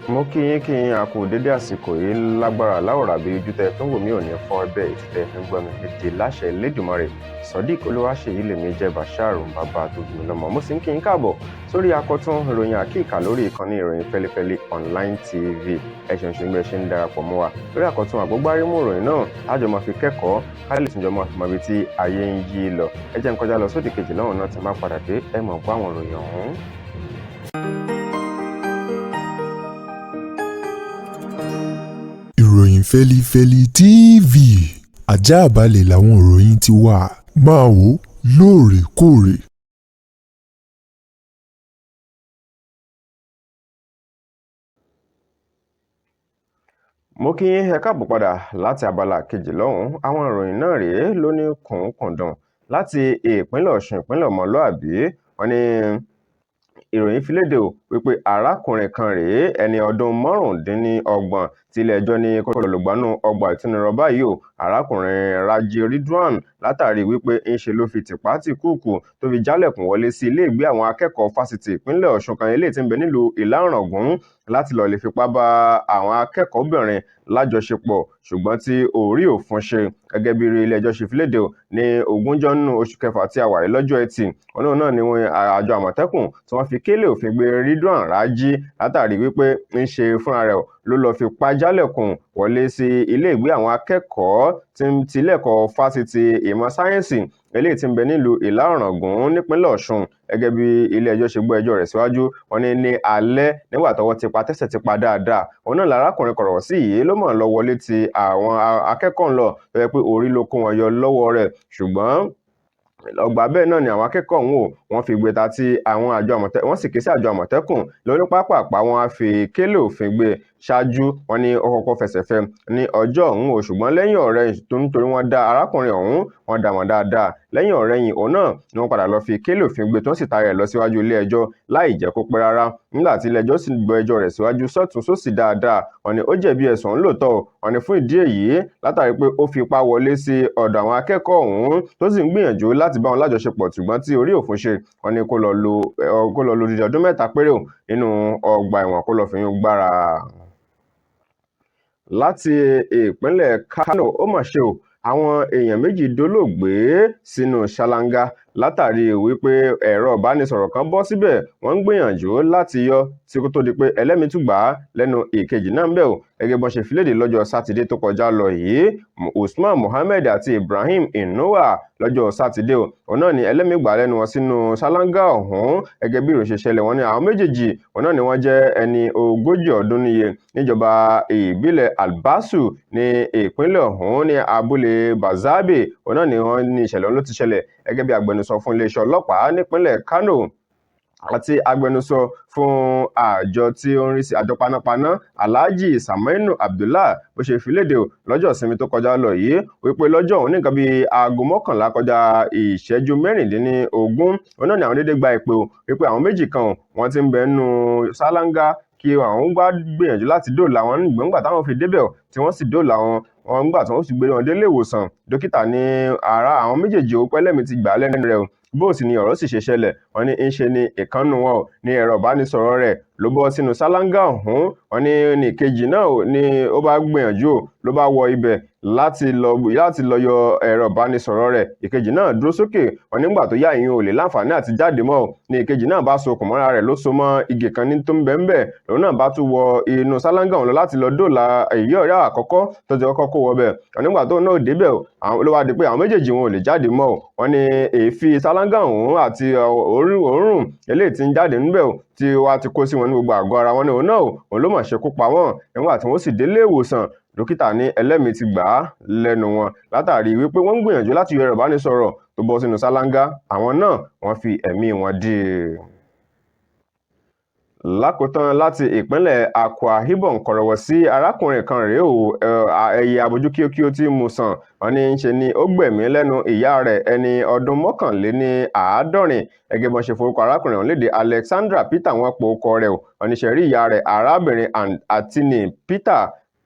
Mo kí yín kí yín, a kú dédé àsìkò yìí. Lágbára láwòrán bí ojú tẹ fi ń wò mí ò ní fọ́ bẹ́ẹ̀, etí tẹ fi ń gbọ́ mi lédè láṣẹ Elédùmarè. Sodiq Olúwaṣèyí lèmi jẹ́, Bashar bàbá tó bí mi lọ́mọ. Mo sì ń kí yín káàbọ̀ sórí akọ́tún ìròyìn àkíkà lórí ìkànnì ìròyìn Fẹ́lifẹ́li Online TV. Ẹ ṣeun ṣe ń gbé ṣe ń darapọ̀ mọ́ wa lórí àkọ́tún àgbógbárímù ìròyìn náà, tájọ máa fi kẹ́kọ̀ọ́ ká lè túnjọ máa fi mọ ibi tí ayé ń yí lọ. Ẹ jẹ́ n kọjá lọ sódì kejì lọ́hùn náà, tí má padà dé ẹ mọ̀ gbọ́ àwọn ìròyìn ọ̀hún. Ìròyìn Fẹ́lifẹ́li TV, ajáàbalẹ̀ làwọn ìròyìn ti wà, máa wò lóòrèkóòrè. Mo kí yín, ẹ káàbọ̀ padà láti abala kejì lọ́hùn-ún. Àwọn ìròyìn náà rèé lóní kùnkùndùn láti ìpínlẹ̀ Ọ̀ṣun, ìpínlẹ̀ ọmọlúàbí. Wọ́n ní ìròyìn fi léde o wípé arákùnrin kan rèé, ẹni ọdún 35, tí ilé-ẹjọ́ ní kó lọ lògbánú ọgbà ìtúnirọ̀ báyìí o, arákùnrin Raji Ridwan, látàrí wípé ńṣe ló fi tìpátìkúùkù tó fi jálẹ̀kùn wọlé sí iléègbé àwọn akẹ́kọ̀ọ́ fásitì ìpínlẹ̀ Ọ̀ṣun kan, eléyìí tí ń bẹ nílùú Ìlá-Ọ̀ràngún, láti lọ́ọ́ lè fipá bá àwọn akẹ́kọ̀ọ́bìnrin lájọṣepọ̀, ṣùgbọ́n tí orí òfin ṣe. Gẹ́gẹ́ bí ilé-ẹjọ́ ṣe fi léde o ní ogúnjọ́ nínú oṣù kẹfà tí a wà yìí, lọ́jọ́ Ẹtì, òun náà ni wọ́n àjọ Àmọ̀tẹ́kùn tí wọ́n fi kélé òfin gbé Ridwan Raji látàrí wípé ń ṣe fúnra rẹ̀ ló lọ́ọ́ fipá jálẹ̀kùn wọlé sí iléègbé àwọn akẹ́kọ̀ọ́ tí ilé-ẹ̀kọ́ fásitì ìmọ̀ sáyẹ́ǹsì eléyìí tí ń bẹ nílùú Ìlá-Ọ̀ràngún nípínlẹ̀ Ọ̀ṣun. Gẹ́gẹ́ bí ilé-ẹjọ́ ṣe gbọ́ ẹjọ́ rẹ̀ síwájú, wọ́n ní ní alẹ́ nígbà tọ́wọ́ ti pa tẹ́sẹ̀ ti pa dáadáa, òun náà lárákùnrin kọ̀rọ̀ sí yìí ló mọ̀ lọ wọlé ti àwọn akẹ́kọ̀ọ́ ńlọ tó yẹ pé orí ló kó wọn yọ lọ́wọ́ rẹ̀. Ṣùgbọ́n ọgbà bẹ́ẹ̀ náà ni àwọn akẹ́kọ̀ọ́ ọ̀hún ò wọ́n fi gbé ta tí àwọn àjọ Àmọ̀tẹ́kùn, wọ́n sì ké sí àjọ Àmọ̀tẹ́kùn lóní pápápá, wọn á fi kélé òfin gbé. Ṣáájú, wọ́n ní ó kọ́kọ́ fẹsẹ̀ fẹ́ ní ọjọ́ ọ̀hún o, ṣùgbọ́n lẹ́yìn ọ̀rẹ́ tó nítorí wọ́n dá arákùnrin ọ̀hún, wọ́n dá mọ̀ dáadáa, lẹ́yìn ọ̀rẹ́yìn òun náà ni wọ́n padà lọ fi kélé òfin gbé, tó sì taari ẹ̀ lọ síwájú ilé ẹjọ́ láì jẹ́ kó pẹ́ rárá. Nígbà tí ilé ẹjọ́ sì gbọ́ ẹjọ́ rẹ̀ síwájú sọ́tún sósì dáadáa, wọ́n ní ó jẹ̀bi ẹ̀sùn ọ̀hún lóòótọ́. Wọ́n ní fún ìdí èyí, látàrí pé ó fipá wọlé sí ọ̀dọ̀ àwọn akẹ́kọ̀ọ́ ọ̀hún tó sì ń gbìyànjú láti bá wọn lájọṣepọ̀, ṣùgbọ́n tí orí òfin ṣe, wọ́n ní kó lọ lo odidi ọdún 3 péré nínú ọgbà ẹ̀wọ̀n, kó lọ fìyún gbára. Láti ìpínlẹ̀ Kánò, ó mà ṣe o, àwọn èèyàn 2 dolóògbé sínú ṣáláńgá látàrí wípé ẹ̀rọ ìbánisọ̀rọ̀ kan bọ́ síbẹ̀, wọ́n ń gbìyànjú láti yọ tí kó tó di pé ẹlẹ́mìí tún gbà á lẹ́nu ìkejì náà ń bẹ̀ o. Gẹ́gẹ́ bọ́n ṣe fi léde lọ́jọ́ Sátidé tó kọjá lọ yìí, Usman Mohammed àti Ibrahim Inuwa, lọ́jọ́ Sátidé o, òun náà ni ẹlẹ́mìí gbà lẹ́nu wọn sínú ṣáláńgá ọ̀hún. Gẹ́gẹ́ bí ìròyìn ṣe ṣẹlẹ̀, wọ́n ní àwọn méjèèjì òun náà ni wọ́n jẹ́ ẹni 40 ọdún níye níjọba ìbílẹ̀ Albasu ní ìpínlẹ̀ ọ̀hún, ní abúlé Bazabe. Òun náà ni wọ́n ní ìṣẹ̀lẹ̀ ọ̀hún ló ti ṣẹlẹ̀. Gẹ́gẹ́ bí agbẹnusọ fún iléeṣẹ́ ọlọ́pàá nípínlẹ̀ Kano àti agbẹnusọ fún àjọ tí ó ń rí sí àjọ panápaná, Alhaji Saminu Abdullah, bó ṣe fi léde o lọ́jọ́ ìsinmi tó kọjá lọ yìí wípé lọ́jọ́ òun ní nǹkan bíi aago 11 kọjá ìṣẹ́jú 16, òun náà ni àwọn déédéé gba ìpè o wípé àwọn méjì kan wọ́n ti ń bẹ nínú ṣáláńgá, kí àwọn gbá gbìyànjú láti dóòlà wọn. Nígbà táwọn fi débẹ̀ tí wọ́n sì dóòlà wọn, wọn nígbà tí wọ́n sì gbé wọn délé ìwòsàn, dókítà ní ara àwọn méjèèjì ó pẹ́lẹ́mì ti gbà lẹ́nu rẹ̀ o. Bó sì ni ọ̀rọ̀ sì ṣe ṣẹlẹ̀, wọ́n ní ń ṣe ni ìkànnù wọn ní ẹ̀rọ ìbánisọ̀rọ̀ rẹ̀ ló bọ́ sínú ṣáláńgá ọ̀hún. Wọ́n ní ní ìkejì náà ni ó bá gbìyànjú ló bá wọ ibẹ̀ láti lọ yọ ẹ̀rọ ìbánisọ̀rọ̀ rẹ̀. Ìkejì náà dúró sókè. Wọ́n nígbà tó yá, ìyún ò lè láǹfààní àti jáde mọ́ o, ní ìkejì náà bá so okùn mọ́ra rẹ̀, ló so mọ́ igi kan ní tó ń bẹ ń bẹ̀, lòun náà bá tún wọ inú ṣáláńgá ọ̀hún lọ láti lọ dóòlà èyí ọ̀rẹ́ àkọ́kọ́ tó ti kọ́kọ́ kó wọ bẹ̀. Wọ́n nígbà tó náà débẹ̀ ló wá di pé àwọn méjèèjì wọn ò lè jáde mọ́ o. Wọ́n ní èéfín ṣáláńgá ọ̀hún àti òórùn eléyìí tí ń jáde níbẹ̀ o tí wàá ti kó sí wọn ní gbogbo àgọ́ ara wọn, ní òun náà òun ló mọ̀ ṣekú pa wọ́n. Nígbà tí wọ́n sì délé ìwòsàn, dókítà ní ẹlẹ́mìí ti gbà á lẹ́nu wọn látàrí wípé wọ́n ń gbìyànjú láti yọ ẹ̀rọ ìbánisọ̀rọ̀ tó bọ́ sínú ṣáláńgá, àwọn náà wọ́n fi ẹ̀mí wọn dì í. Lákòótán, láti ìpínlẹ̀ Akwa Ibom, kọ̀rọ̀wọ̀ sí arákùnrin kan rèé o, ẹyẹ abojú kíókíó tí mo sàn. Wọ́n ní ń ṣe ni ó gbẹ̀mí lẹ́nu ìyá rẹ̀, ẹni ọdún 71. Gẹ́gẹ́ bọ́n ṣe forúkọ arákùnrin ọ̀hún léde, Alexandra Peter wọ́n po ọkọ rẹ̀ o. Wọ́n ní ṣe rí ìyá rẹ̀, arábìnrin Atini Peter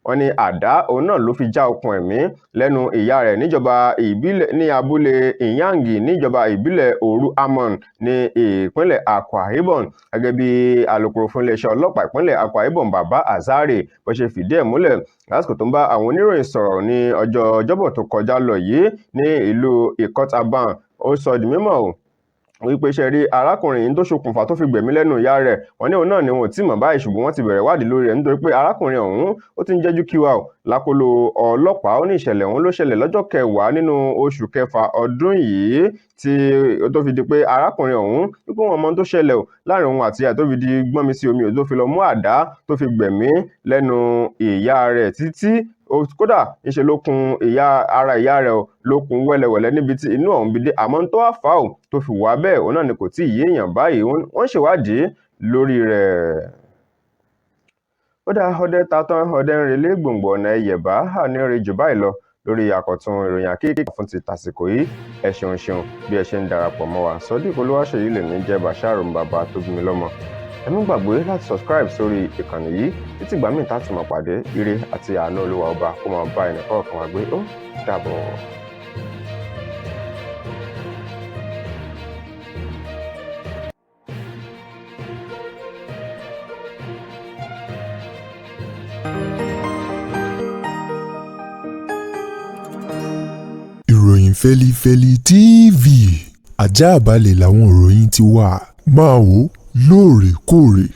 Wọ́n ní àdá òun náà ló fi já okùn ẹ̀mí lẹ́nu ìyá rẹ̀ níjọba ìbílẹ̀ ní abúlé Inyangi níjọba ìbílẹ̀ Òru Amon ní ìpínlẹ̀ Akwa Ibom. Gẹ́gẹ́ bí alukoro fún iléeṣẹ́ ọlọ́pàá ìpínlẹ̀ Akwa Ibom, Bàbá Azare, bó ṣe fìdí ẹ̀ múlẹ̀ lásìkò tó ń bá àwọn oníròyìn sọ̀rọ̀ ní ọjọ́ Ọjọ́bọ̀ tó kọjá lọ yìí ní ìlú Ikot Aban, ó sọ di mímọ̀ o wípé ṣe rí arákùnrin yìí tó ṣokùnfà tó fi gbẹ̀mí lẹ́nu ìyá rẹ̀, wọ́n ní òun náà ni wọn ò tí mọ̀ báyìí, ṣùgbọ́n wọ́n ti bẹ̀rẹ̀ wádìí lórí rẹ̀ nítorí pé arákùnrin ọ̀hún ó ti ń jẹ́jú kíwà ò lákòlò ọlọ́pàá. Ó ní ìṣẹ̀lẹ̀ ọ̀hún ló ṣẹlẹ̀ lọ́jọ́ 10 nínú oṣù kẹfà ọdún yìí tí ó tó fi di pé arákùnrin ọ̀hún wípé wọn mọ ohun tó ṣẹlẹ̀ o láàrin òun àti ìyá tó fi di gbọ́nmi sí omi ò tó fi lọ mú àdá tó fi gbẹ̀mí lẹ́nu ìyá rẹ̀ títí kódà ńṣe ló kun ìyá ara ìyá rẹ̀ o ló kun wẹ́lẹ́wẹ̀lẹ́ níbi tí inú ọ̀hún bí dé. Àmọ́ tó wá fà ó tó fi wá bẹ́ẹ̀, òun náà ni kò tí ì yé èèyàn báyìí, wọ́n ń ṣèwádìí lórí rẹ̀. Ó dá ọdẹ ta tán, ọdẹ ń relé gbòǹgbò ọ̀nà ẹ̀yẹ̀bá àní rè jù báyìí lọ lórí àkọ́tún ìròyìn àkéèké fún ti tàsìkò yìí. Ẹ ṣeun ṣeun bí ẹ ṣe ń darapọ̀ mọ́ wa. Sodiq Olúwaṣèyí lèmi jẹ́, Bashar bàbá tó bí mi lọ́mọ. Ẹ má gbàgbé láti subscribe sórí ìkànnì yìí. Títí ìgbà míì tá a tún máa pàdé, ire àti àánú Olúwa ọba kó máa bá ẹnì kọ̀ọ̀kan wa gbé. Ó dàbọ̀. Ìròyìn Fẹ́lifẹ́li TV, ajáàbalẹ̀ làwọn ìròyìn ti wà. Máa wò lóòrèkóòrè.